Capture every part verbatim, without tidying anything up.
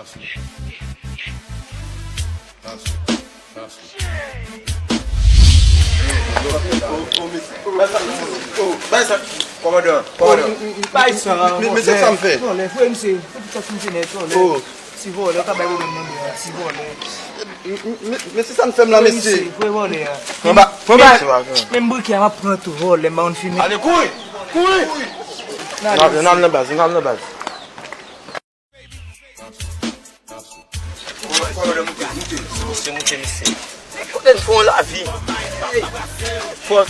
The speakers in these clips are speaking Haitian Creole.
Bay sa, kòmandan, kòmandan. Bay sa, men, men, men se sa m fè. Vòlè, vòlè, voye misye, fout sa misye nèt, vòlè. Oh. Ti vòlè, ou ka bay pwoblèm nan men an, ti vòlè. Men, men, men se sa m fè m la, mesye. Voye vòlè a. Pran ba, pran ba. Menm brikè a, m ap pran tou, vòlè, m pa konn fimen. Ale, kouri, kouri. N al, n al nan baz, n al nan baz. Misye moute, misye. Kote n fè yon lavi? Fò.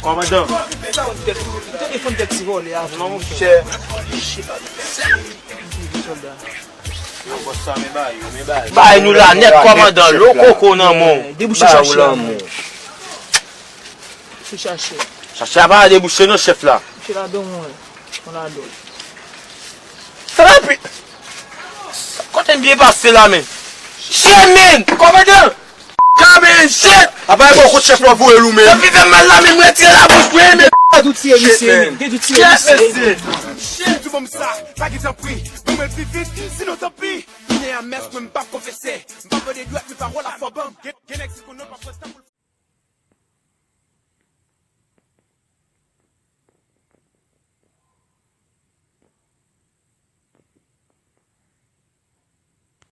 Kòmandan. Telefòn tèt ti vòlè a. Non, monchè. Sòlda. Bay nou la nèt, kòmandan. Lo koko nan men w. Debouche chache a. Chache a pa debouche non, chèf la. Mouche ladan mwen. Mwen ladan. Sa rapi. Kote m byen pase la, men? Shit, men! Kòmandan! Kamen, shit! Apa e bon kout chèf la voye l ou menm? Sa pi fè m mal la, men mwen retire la bouch mwen, men. Tou tiye misye, men. Gen tou tiye misye. Shit, mesye! Shit, tou ban m sa, pa gen tanpri. Ban mwen l pi vit, sinon tanpi. Tounen a mès, mwen m p ap konfese. M p ap vande dwèt, men pawòl la fò ban m. Gen, gen nèg si konnen w p ap wè sa pou l